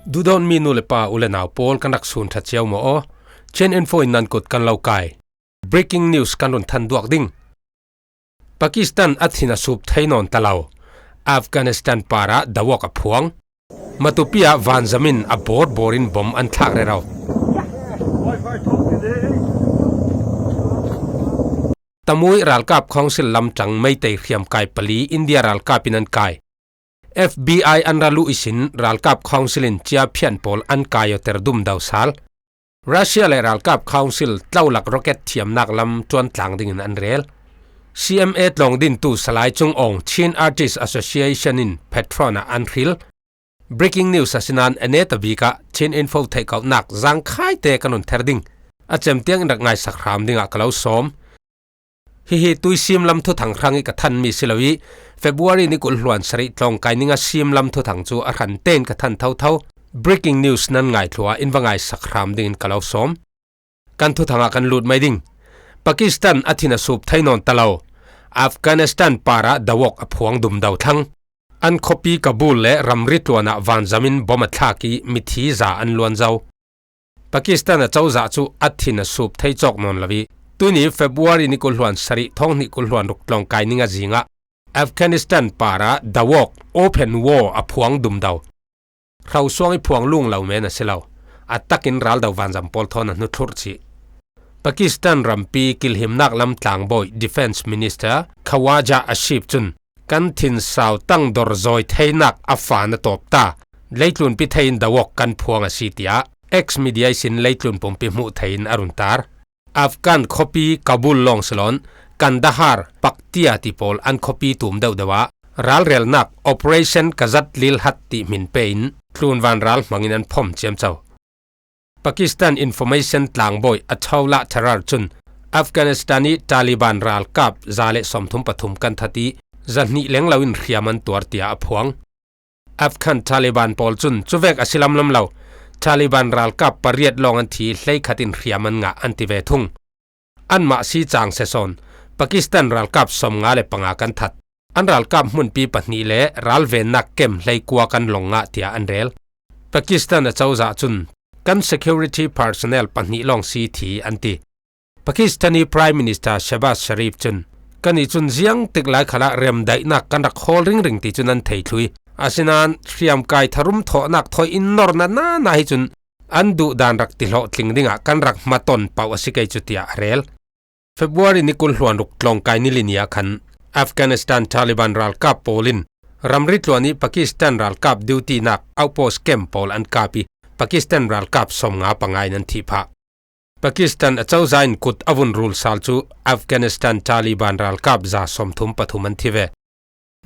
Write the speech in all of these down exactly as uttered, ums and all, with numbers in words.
Duhdawtmi nu le pa, u le nau pawl, kan rak sun ṭha cio maw aw? Chin Info in nan kut kan lo kai. Breaking news kan run than duak ding. Pakistan a thin a sup thei nawn ta lo. Afghanistan parah dawawk a phuang. Matupi ah vanzam in a bawr bawr in bom an thlak rero. Tamui ralkap council lamtang Meitei hriamkai pali India ralkap in an kai. F B I an ra luh ihsin ralkap council in ciaphian pawl an kai awter dum dau sal. Russia le ralkap council tlaulak rocket thiamnak lam ṭuan tlang dingin an rel. C M A tlawng dintu Salai Chung Aung Chin Artist Association in patron ah an hril. Breaking news a sinan a neta bik ah Chin Info theihkauhnak zangkhaite kan run ther ding. A cem tiang in rak ngaisak hram dingah ka lo sawm. Hihi tuisim lam thuthang hrang ih ka thanmi si lo ih, February ni kul hluan sarih tlawngkai ninga sim lam thuthang cu a hran tein ka than thotho. Breaking news nan ngaithlua in va ngaisak hram dingin ka lo sawm. Kan thuthang ah kan lut mai ding. Pakistan a thin a sup thei nawn ta lo. Afghanistan parah dawawk a phuang dum dau thlang. An khuapi Kabul le ramri tluanah vanzam in bom a thlak ih mithi za an luan zo. Pakistan a cozah cu a thin a sup thei cawk nawn lo ih, tuini February ni kul hluan sarih thawng hnih kul hluan ruk tlawngkai ninga zingah Afghanistan parah dawawk, open war, a phuang dum dau. Hrosuang ih phuang lung lo men a si lo. A takin raldo vanzam pawl thawn a hnu thlurh cih. Pakistan rampi kilhimnak lam tlangbawi Defence Minister Khawaja Asif cun, kan thinsau tang dor zawi theinak a fa na tawp ta. Leitlunpi thei in dawawk kan phuang a si, tiah X media ihsin leitlun pumpi hmuh thei in a run tar. Afghan khuapi Kabul lawng si lawn Kandahar, Paktia ti pawl an khuapi tum deuhdeuh ah ralrelnak Operation Kazat Lilhat tih hmin pe in tlunvan ral hmangin an phom ciamco. Pakistan Information tlangbawi Ataullah Tarar cun Afghanistan ih Taliban ralkap za le sawmthum pathum kan that ih zahnih leng lo in hriam an tuar, tiah a phuang. Afghan Taliban pawl cun cuvek a si lamlam lo, Taliban ralkap pariat lawng an thi, hleikhat in hriam an ngah an ti ve thung. Anmah si cang sesawn, Pakistan ralkap sawmnga le panga kan that. An ralkap hmunpi pahnih le ralvennak kem hleikua kan lawng ngah, tiah an rel. Pakistan a cozah cun kan security personnel pahnih lawng si thi an ti. Pakistani Prime Minister Shehbaz Sharif cun, kannih cun ziangtik lai khalah remdaihnak kan rak hawl ringring ti cun an thei thlui. Asinain hriamkai tharum thawhnak thawi in norna nana hi cun an duhdan rak tihlawhtling dingah kan rak hmaton pauh a si kei cu, tiah a rel. February ni kul hluan ruk tlawngkai ni li ni ah khan Afghanistan Taliban ralkap pawl in ramri tluan ih Pakistan ralkap duty-nak outpost camp pawl an kap ih Pakistan ralkap sawmnga panga in an thih phah. Pakistan a cozah in kut a vun rul sal cu Afghanistan Taliban ralkap za sawmthum pathum an thi ve.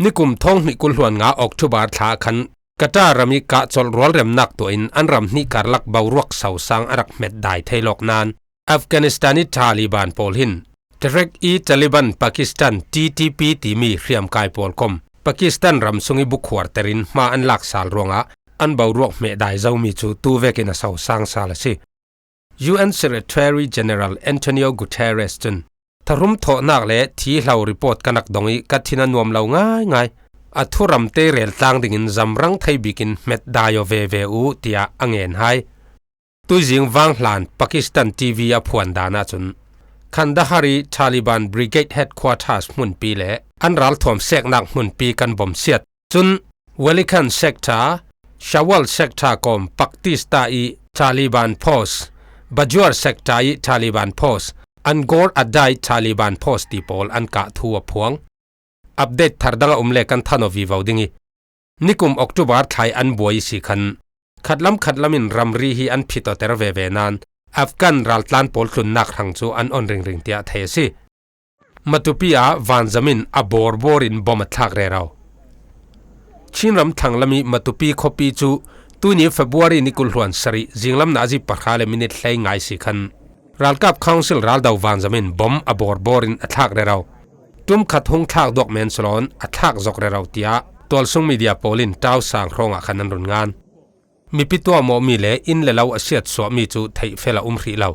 Nikum thawng hnih kul hluan nga October thla ah khan Qatar ram ih kahcolh rualremnak tuah in an ram hnih karlak boruak sosang a rak hmetdai thei lawk nain Afghanistan ih Taliban pawl hin Tehrik-i-Taliban Pakistan, T T P, timi hriamkai pawl kom Pakistan ram sung ih bukhuarter in hma an lak sal ruangah an boruak hmehdai zomi cu tu vekin a sosang sal a si. U N Secretary General Antonio Guterres cun, tharum thawhnak le thihlo report ka rak dong ih ka thin a nuam lo ngaingai. A thuramte reltlang dingin zamrang thei bikin hmetdai aw veve uh, tiah a ngen hai. Tuizing vanghlan Pakistan T V a phuan dan ahcun, Kandahar ih Taliban Brigade Headquarters hmunpi le an ralthuam seknak hmunpi kan bomsiat. Cun Welikan sector, Shawal sector kom Paktistan ih Taliban post, Bajuar sector ih Taliban post, Angor Adai Taliban post ti pawl an kah thu a phuang. Update thar dang a um le kan than aw vivo ding ih, nikum October thla ih an buai ihsi khan khatlam khatlam in ramri hi an phitawter veve nain Afghan raltlan pawl tlunnak hrang cu an on ringring tiah thei a si. Matupi ah vanzam in a bawrbawr in bom a thlak rero. Chinram thlanglam ih Matupi khuapi cu tuini February ni kul hluan sarih zinglam nazi pahra le minit hlei ngai si khan ralkap council raldo vanzam in bom a bawrbawr in a thlak rero. Tum khat hung thlak duak men sulawn a thlak zok rero, tiah tualsung media pawl in tausang hrawngah khan an run ngan. Mipi tuahmawhmi le inn le lo a siatsuahmi cu theihfel a um hrih lo.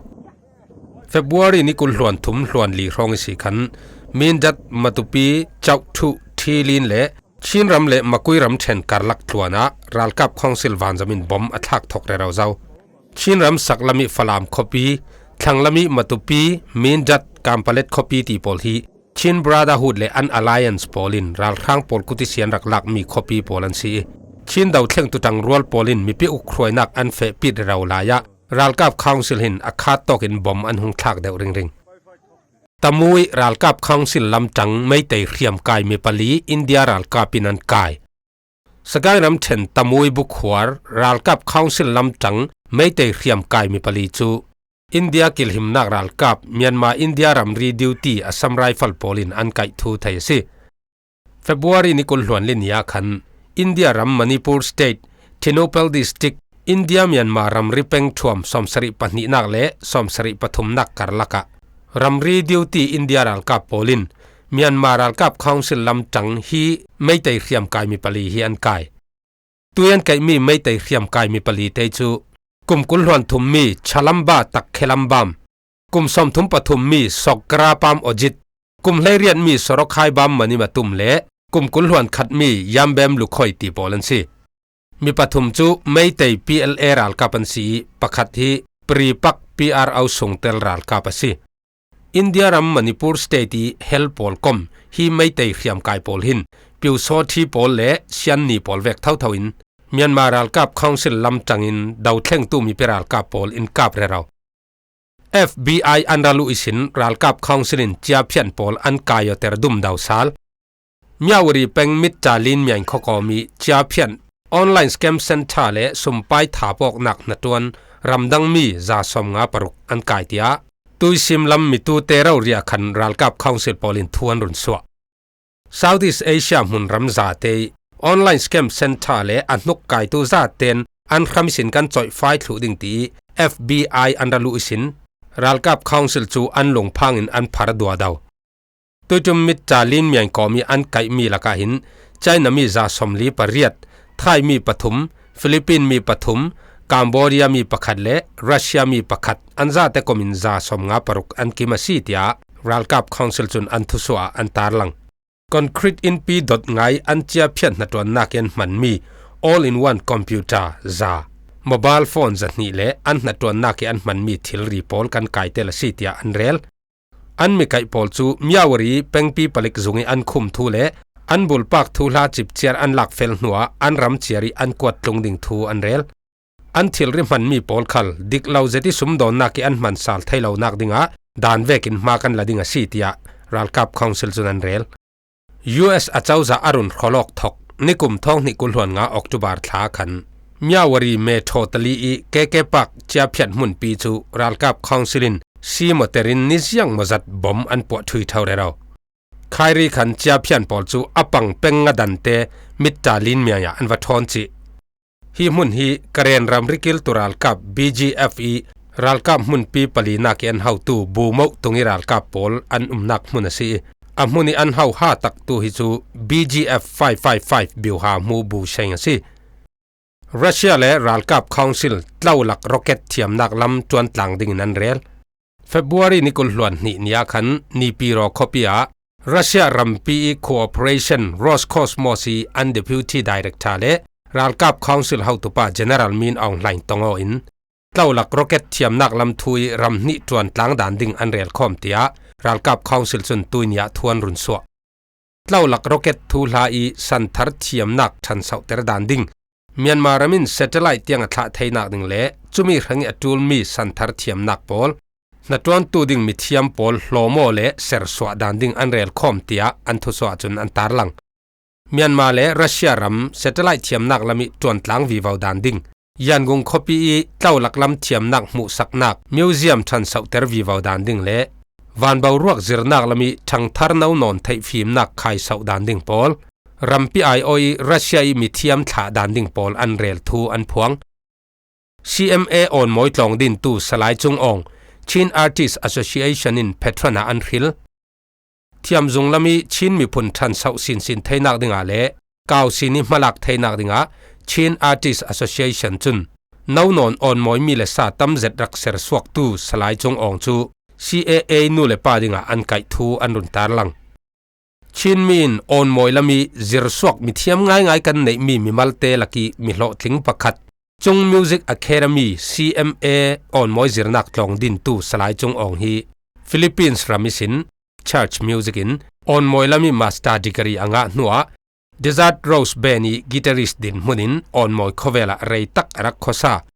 February ni kul hluan thum hluan li hrawng ihsi khan Mindat, Matupi, Chauhthu, Thilin le Chin ram le Makui ram ṭhen karlak tluanah ralkap council vanzamin bom a thlak thawk rero zo. Chin ram saklamih Falam khuapi, thlanglami Matupi, Mindat, Kampalet khuapi ti pawl hi Chin Brotherhood le an alliance pawlin ralhrang pawl kutisian rak lakmi khuapi pawl an si i, Chin dothlengtu ṭangrual pawlin mipi ukhruainak an fehpit rero lai-ah ralkap council hin a khat tawkin bom an hung thlak deuh ringring. Tamui ralkap council lamṭang Meitei hriamkai mi pali India ralkapin an kai. Sagaing ram ṭhen Tamui Bukhuar ralkap council lamṭang Meitei hriamkai mi pali cu India kilhimnak ralkap Myanmar India ramri duty Assam Rifle pawlin an kaih thu thei a si. February ni kul hluan li ni ah khan India ram Manipur State, Tengnoupal District, India Myanmar ramri peng thuam sawmsarih pahnihnak le sawmsarih pathumnak karlakah ramri duty India ralkap pawlin Myanmar ralkap council lamṭang hi Meitei hriamkai mi pali hi an kai. Tui an kaihmi Meitei hriamkai mi pali te cu kum kul hluan thummi Chalamba Takhelambam, kum sawmthum pathummi Sokkarapam Ojit, kum hleiriatmi Sorokhaibam Manimatum le kum kul hluan khatmi Yambem Lukhoi ti pawl an si. Mi pathum cu Meitei P L A ralkap an si i pakhat hi Pripak P R O sungtel ralkap a si. India ram Manipur State i hel pawl kom hi Meitei hriamkai pawl hin Pyusawṭhi pawl le Sianni pawl vek thotho in Myanmar ralkap council lamṭangin dothlengtu mipi ralkap pawl in kap rero. F B I an ral uh ihsin ralkap council in ciaphian pawl an kaiawter dum dosal. Myawaddy peng Mitta Lin Myaing khuakawm i ciaphian online scam center le sumpai thapawknak hnaṭuan ramdangmi za sawmnga paruk an kai tiah tuisim lam mitute rori ah khan ralkap council pawlin thu an run suah. Southeast Asia hmunram zate i online scam center le a hnuk kaitu zaten an hram ihsin kan coihfai thluh ding ti i F B I an ral uh ihsin ralkap council cu an lungphangin an phar duado. Tuiṭum Mitta Lin Myaing kawm i an kaihmi lakah hin China mi za sawmli pariat, Thai mi pathum, Philippine mi pathum, Cambodia mi pakhat le Russia mi pakhat an zate komin za sawmnga paruk an kim a si tiah ralkap council cun an thusuah ah an tarlang. Concrete innpi dot ngai an ciaphian hnaṭuannak i an hmanmi all-in-one computer za, mobile phone zahnih le an hnaṭuannak i an hmanmi thilri pawl kan kaitel a si tiah an rel. An mikaih pawl cu Myawaddy pengpi palik zung i an khum thu le an bulpak thuhla cipciar an lakfel hnuah an ram ciar i an kuat tlung ding thu an rel. An thilri hmanmi pawl khal dik lo zet i sumdawnnak i an hman sal thei lonak dingah dan vekin hma kan la ding a si tiah ralkap council cun an rel. U S acozah a run hrawlawk thawk nikum thawng hnih kul hluan nga October thla khan Myawaddy metro tali i K K Park ciaphian hmunpi cu ralkap council in simoterin ni ziang mawzat bom an puah ṭhui ṭho rero. Khairi khan ciaphian pawl cu a pang peng nga dante Mitta Lin Myaing ah an va ṭhawn cih. Hi hmun hi Karen ramri kiltu ralkap B G F i ralkap hmunpi palinak i an hotu bumoh tung i ralkap pawl an umnak hmun a si i a hmun i an ho ha taktu hi cu B G F five five five biuha hmu bu sheng a si. Russia le ralkap council tlolak rocket thiamnak lam ṭuantlang dingin an rel. February ni kul hluan hnih ni ah khan Nipiro khuapi ah Russia rampi i cooperation Roscosmos i an deputy director le ralkap council hotupa General Min Aung Hlaing tong aw in tlolak rocket thiamnak lam thu i ram hnih ṭuantlang dan ding an rel khawm tiah ralkap council cun tuini ah thu an run suah. Tlolak rocket thuhla i santhar thiamnak ṭhansohter dan ding, Myanmar ram in satellite tiang a thlah theinak ding le cumi hrang i a ṭulmi santhar thiamnak pawl, hnaṭuantu ding mithiam pawl hlawmaw le sersuah dan ding an rel khawm tiah an thusuah cun an tarlang. Myanmar le Russia ram satellite thiamnak lam i ṭuantlang vivo dan ding, Yangon khuapi i tlolak lam thiamnak hmuhsaknak museum ṭhansohter vivo dan ding le vanboruak zirnak lam i ṭhangthar no nawn theih fimnak khaisoh dan ding pawl, rampi aiawh i Russia i mithiam thlah dan ding pawl an rel thu an phuang. C M A awnmawi tlawng dintu Salai Cung Awng, Chin Artist Association in Pheṭhuan ah an hril. Thiamzung lam i Chin miphun ṭhansoh sinsin theinak dingah le kau sin i hmalak theinak dingah Chin Artist Association cun no nawn awnmawimi le sa tam zet rak sersuaktu Salai Cung Awng cu C A A nu le pa dingah an kaih thu an run tarlang. Chin mi in awnmawi lami zirsuak mithiam ngaingai kan neih mi mimalte laki mi hlawhtling pakhat, Chung Music Academy, C M A, awnmawi zirnak tlawng dintu Salai Chung Awng hi Philippines ram ihsin church music in awnmawi lami master degree a ngah hnuah Desert Rose Band i guitarist dinhmun in awnmawi khawvel ah rei tak a rak khuasa.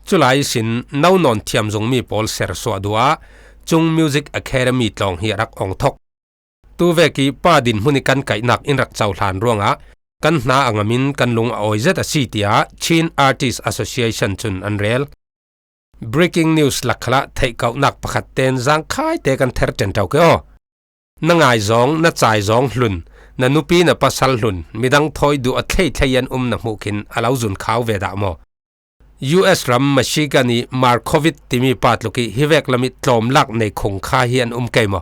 Culai ihsin no nawn thiam zungmi pawl sersuah duh ah Chung Music Academy tlawng hi a rak awng thawk. Tuvek i pa dinhmun i kan kaihnak in rak cohlan ruangah kan hna a ngam in kan lung a awi zet a si, tiah Chin Artist Association cun an rel. Breaking news lak khalah theihkauhnak pakhat ten zangkhai te kan ther ṭen ṭo ke aw. Na ngaizawng, na caizawng hlun, na nupi na pasal hlun, midang thawi duh a thleithlei an um na hmuh khin a lo zun khau ve dah maw? U S ram Michigan i Markovit timi pa tluk i hivek lam i tlawmlak nei khung kha hi an um kei maw?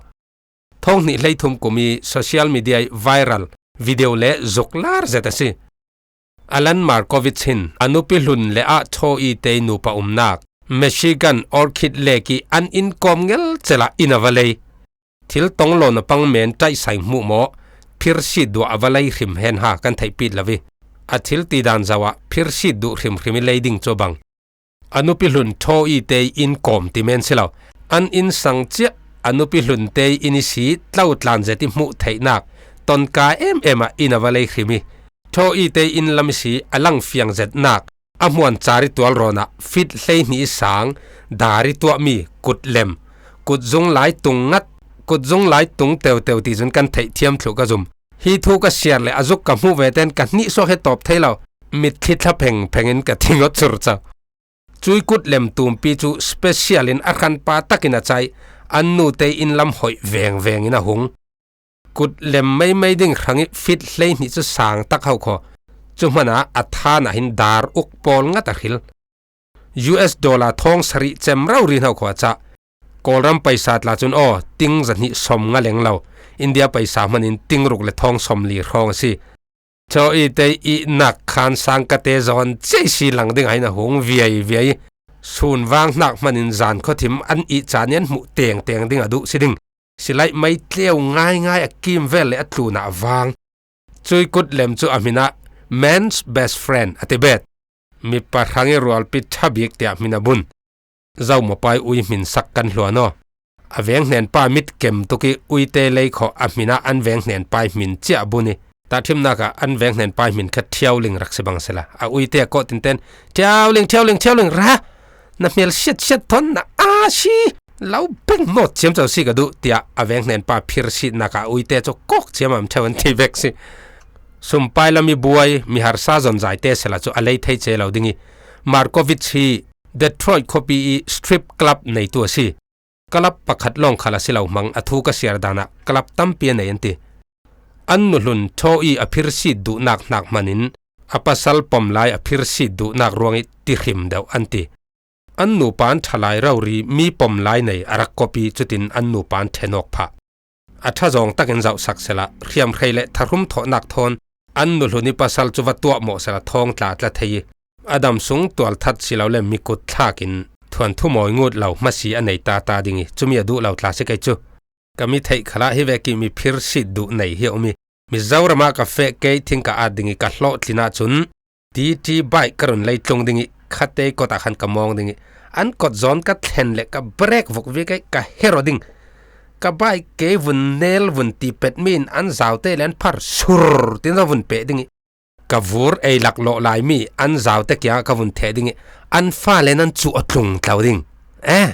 Thawng hnih hleithum kum i social media i viral video le zuklar zet a si. Alan Markovitch hin a nupi hlun le ah thaw i tei nupa umnak Michigan Orchid Lake i an inn kawm ngelcel ah inn a va lei. Thil tong lo na pang men ṭaihsai hmuh maw? Phirsit duh a va lei hrim hen ha kan theihpit lo i. A thil ti dan zoh ah phirsit duh hrimhrim i lei ding cu a bang. A nupi hlun thaw i tei inn kawm ti men si lo. An inn sang ciah a nupi hlun tei inn i si tlo tlan zet i hmuh theihnak tonka em em ah inn a va lei hrim i. Thaw i tei inn lam i si a lang fiang zetnak a hmuan car i tual rawn ah fit hlei hnih i sang dar i tuahmi kut lem, kut zung lai tung ngat, kut zung lai tung teuteu ti cun kan theih thiam thluh ka zum. Hi thu ka siar le a zuk ka hmuh ve ten ka hnih suak he tawp thei lo. Mitthli thla pheng pheng in ka thingot sur co. Cui kut lem tumpi cu special in a hranpa takin a caih, an nu tei inn lam hoih veng veng in a hung. Kut lem meimei ding hrang i fit hlei hnih cu sang tak ho kho. Cu hmanah a than ah hin dar uk pawl ngat a hril. U S dollar thawng sarih cem rori hno kho a cah. Kawlram paisa tla cun aw, ting zahnih sawm nga leng lo. India paisa hman in ting ruk le thawng sawm li hrawng a si. Thaw i tei ihnak khan sang ka te zawn cei si lang ding ah hin a hung viai viai. Sun vang hnak hman in zan khuathim an ih caan i an hmuh teng teng ding a duh si ding. Silaih mei tleu ngai ngai a kim vel le a tlun ah a vang. Cui kut lem cu a hmin ah man's best friend a ti bet. Mipa hrang i rualpi ṭha bik tiah hmin a bun. Zomapai ui hmin sak kan hluan aw. A veng hnenpa mit kem tuk i uite lei khawh a hmin ah an veng hnenpa i hmin ciah bun i. Tahṭhimnak ah an veng hnenpa i hmin kha Thiauling rak si bang sila. A uite a kawh tinten, "Thiauling, Thiauling, Thiauling, ra! Na hmel siat siat thawn na a si! Lo beng mawt ciamco si ka duh," tiah a veng hnenpa phirsitnak ah a uite cu kawk ciam am ṭheu an thei vek si. Sumpai lam i buai, mi harsa zon zaite sila cu a lei thei ce lo ding i, Markovitch hi Detroit khuapi i strip club neitu a si. Club pakhat lawng khal a si lo hmang a thu ka siar dan ah club tampi a nei an ti. An nuhlun thaw i a phirsit duhnak hnak hman in a pasal pom lai a phirsit duhnak ruang i ti hrim deuh an ti. An nupa an ṭha lai rori mi pom lai nei a rak kop i cutin an nupa an ṭhen awk phah. A ṭha zawng takin zohsak sela hriamhrei le thahrum thawhnak thawn an nuhlun i pasal cu va tuahmawh sela thawng tla tla thei i a dam sung tualthat si lo le mikut thlak in thuanthu mawi ngut lo hmasi a nei ta ta ding i cumi a duh lo tla si kei cu. Ka mi theih khalah hi vek i mi phirsit duh nei hi a um i Mizoram ah ka feh kei thing ka at ding i ka hlawhtlin ahcun T T bike ka run lei tlung ding i khatei kawtah khan ka mawng ding i an kawt zawn ka thlen le ka brek vuk vik i ka hero ding. Ka bike kei vun nel vun ti pet mi in an zaute le an phar sur tin zawn vun peh ding i ka vur ei lak lawh lai mi an zaute kiangah ka vun theh ding i an fale nan cuh a tlung tlo ding. Eh,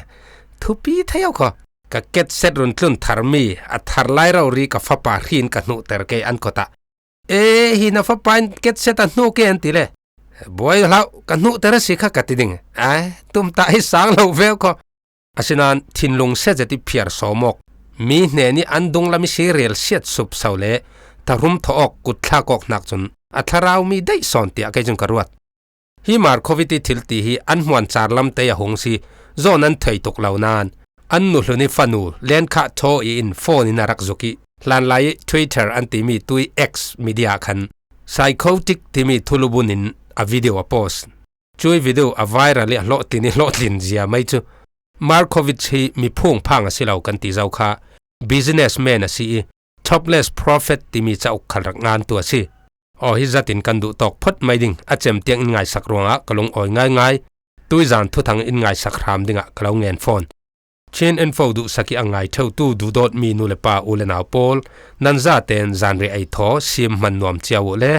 thupi thei au kho. Ka ketset run tlun thar mi a thar lai rori ka fapa hrin ka hnuhter kei an kawtah. E, hi na fapa in ketset a hnu ke an ti le. Buai hlau, ka hnuhter a si kha ka ti ding. Ai, tumtah hi sang lo veu kho. Asinain thinlung sia zet i phiar sawm awk. Mi hnen i an dunglam i si rel siat sup so le thahrum thawh awk kut thlak awk hnak cun a thlarau mi daih sawn tiah kei cun ka ruat. Hi Markovit i thil ti hi an hmuan car lam tei a hung si zawn an thei tuk lo nain an nuhlun i fanu Len Khah Thaw i in phone in a rak zuk i hlanlai i Twitter an timi tui X media khan psychotic timi thulu bun in a video a post. Cui video a viral i a hlawhtlin i hlawhtlin zia mai cu Markovit hi miphung phang a si lo kan ti zo kha businessman a si i Topless Prophet timi cauk khal rak ngan tu a si. Aw hi zatin kan duh tawk phot mai ding a cem tiang in ngaisak ruangah ka lung awi ngaingai. Tuizan thuthang in ngaisak hram dingah ka lo ngen fawn. Chin Info duhsak ih a ngai theutu duhdawtmi nu le pa u le nau pawl, nan zaten zanriah ei thaw sim hman nuam cia uh le